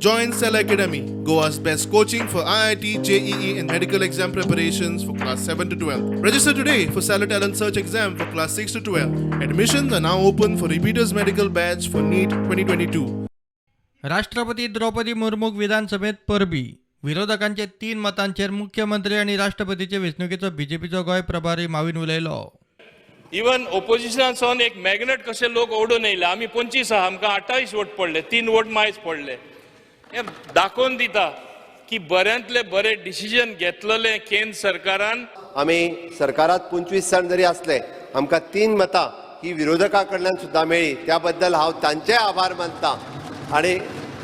Join Cell Academy, Goa's best coaching for IIT, JEE, and medical exam preparations for class 7 to 12. Register today for Stellar Talent Search exam for class 6 to 12. Admissions are now open for repeaters medical batch for NEET 2022. राष्ट्रपती द्रौपदी मुर्मूक विधानसभेत परबी. विरोधकांचे तीन मतांचेर मुख्यमंत्री आनी राष्ट्रपतीचे वेंचणुकेचो बीजेपीचो गोंय प्रभारी माविन उलयलो. Even ओपोजिशनान एक magnet कशे लोक ओडून येयले. आमी 25 आहा, आमकां 28 वोट पडले, तीन वोट मायज पडले. हें दाखोवन दिता की बऱ्यांतले बरे डिसिजन घेतलेले केंद्र सरकारान. आमी सरकारात 25 जाण जरी आसले, आमकां तीन मतां ही विरोधकां कडल्यान सुद्दां मेळ्ळी. त्या बद्दल हांव तांचेय आभार मानता आनी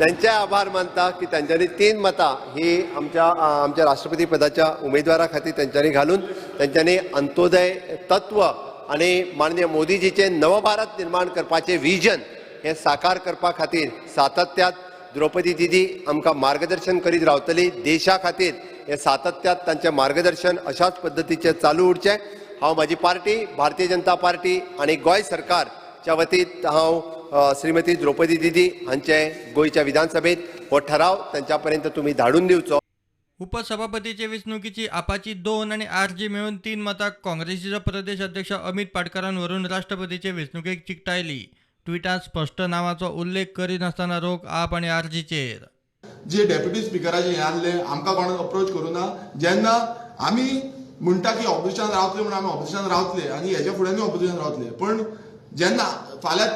तांचेय आभार मानता की तांच्यांनी तीन मतां ही आमच्या राष्ट्रपती पदाच्या उमेदवारा खातीर तांच्यांनी घालून तांच्यांनी अंत्योदय तत्व आनी माननीय मोदीजीचें नवभारत निर्माण करपाचें विजन हें साकार करपा खातीर सातत्यात द्रौपदी दिदी आमकां मार्गदर्शन करीत रावतली. देशा खातीर हे सातत्यात तांचें मार्गदर्शन अशाच पद्दतीचें चालू उरचें. हांव म्हाजी पार्टी भारतीय जनता पार्टी आनी गोंय सरकारच्या वतीन हांव श्रीमती द्रौपदी दिदी हांचे गोंयच्या विधानसभेत हो ठराव तांच्या पर्यंत तुमी धाडून दिवचो. उपसभापतीचे वेंचणुकीची आपाची दोन आनी आरजी मेळून तीन मतां काँग्रेसीचो प्रदेश अध्यक्ष अमित पाटकारान व्हरून राष्ट्रपतीचे वेंचणुकेक चिकटायली. ट्विटांत स्पश्ट नांवाचो उल्लेख करिनासतना रोख आप आनी आरजीचेर. जे डेप्युटी स्पिकराचे हें आहलें, आमकां कोण अप्रोच करूं ना. जेन्ना आमी म्हणटा की ऑपोजिशन रावतले म्हणून, आमी ऑपोजिशन रावतले आनी हेच्या फुड्यानूय ऑपोजिशन रावतले. पण जेन्ना फाल्यां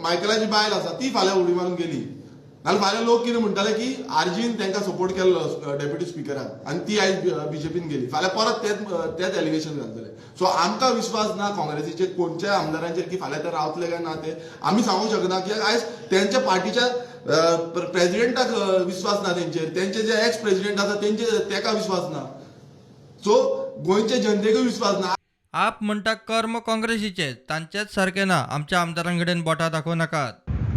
मायकलाची बायल आसा, ती फाल्यां उडी मारून गेली नाल्यार फाल्यां लोक कितें म्हणटाले की आरजीन तांकां सपोर्ट केल्लो डेप्युटी स्पिकराक आनी ती आयज बीजेपीन गेली. फाल्यां परत तेच तेच एलिगेशन घालतले. सो आमकां विश्वास ना काँग्रेसीचेर, कोणच्याय आमदारांचेर की फाल्यां ते रावतले काय ना ते आमी सांगूंक शकना, कित्याक आयज तेंच्या पार्टीच्या प्रेजिडेंटाक विश्वास ना तेंचेर, तेंचे जे एक्स प्रेजिडेंट आसा तेंचे तेका विश्वास ना. सो गोंयच्या जनतेकूय विश्वास ना. आप म्हणटा कर्म काँग्रेसीचे, तांचेच सारकें ना, आमच्या आमदारांकडेन बोटां दाखोवं नाकात.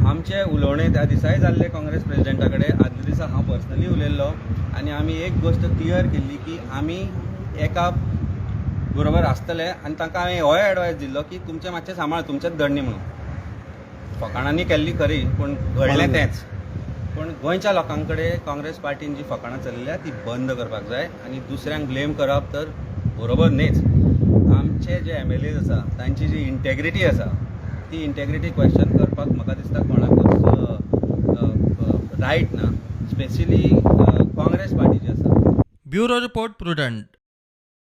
आमचें उलोवणें त्या दिसाय जाल्लें काँग्रेस प्रेजिडेंटा कडेन. आदल्या दिसा हांव पर्सनली उलयल्लो आनी आमी एक गोश्ट क्लियर केल्ली की आमी एका बरोबर आसतले आनी तांकां हांवें होय एडवायस दिल्लो की तुमचें मातशें सांबाळ, तुमचेच धडणी म्हणून. फकाणांनी केल्ली खरी, पूण घडलें तेंच. पूण गोंयच्या लोकां कडेन काँग्रेस पार्टीन जी फकाणां चलयल्या ती बंद करपाक जाय आनी दुसऱ्यांक ब्लेम करप तर बरोबर न्हीच. आमचे जे एमएलएज आसा, तांची जी इंटेग्रिटी आसा, ती इंटेग्रिटी क्वेश्चन करपाक म्हाका दिसता कोणाकूच रायट ना, स्पेशली काँग्रेस पार्टी जी आसा. Bureau report, prudent.